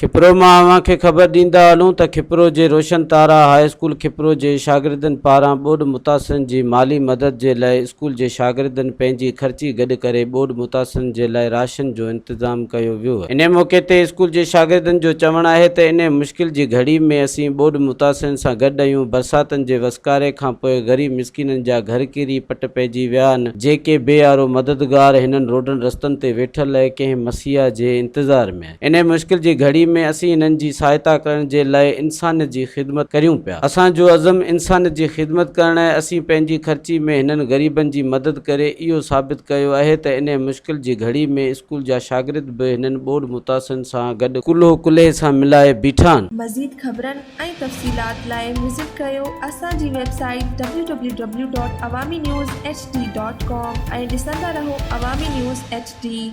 کپرو مان اوهان کي خبر ڏيندا هلون ته کپرو جي روشن تارا هاء اسڪول کپرو جي شاگردن پاران ٻوڏ متاثرن جي مالي مدد جي لاء اسڪول جي شاگردن پنهنجي خرچي گڏ ڪري ٻوڏ متاثرن جي لاء راشن جو انتظام ڪيو ويو. انهي موقعي تي اسڪول جي شاگردن جو چوڻ آهي ته انهي مشڪل جي گهڙي ۾ اسين ٻوڏ متاثرن سان گڏ آهيون، برساتن جي وسڪاري کانپوء غريب مسڪينن جا گهر ڪري پٽ پئجي ويا آهن، جيڪي بي يارو مددگار هنن روڊن رستن تي ويٺل ڪنهن مسيحا جي انتظار ۾. انهيء مشڪل جي گهڙي ۾ اسين انهن جي سهائتا ڪرڻ جي لاء انسانيت جي خدمت ڪريون پيا. اسان جو عزم انسانيت جي خدمت ڪرڻ آهي. اسين پنهنجي خرچي ۾ هنن غريبن جي مدد ڪري اهو ثابت ڪيو آهي ته انهيء مشڪل جي گهڙي ۾ اسڪول جا شاگرد به هنن ٻوڏ متاثرن سان گڏ ڪلهو ڪلهي سان ملائي بيٺا آهن. مزيد خبرن ۽ تفصيلات لاء وزٽ ڪريو اسان جي website W W W dot Awami news H D dot com ۽ ڏسندا رهو عوامي نيوز ايڇ ڊي.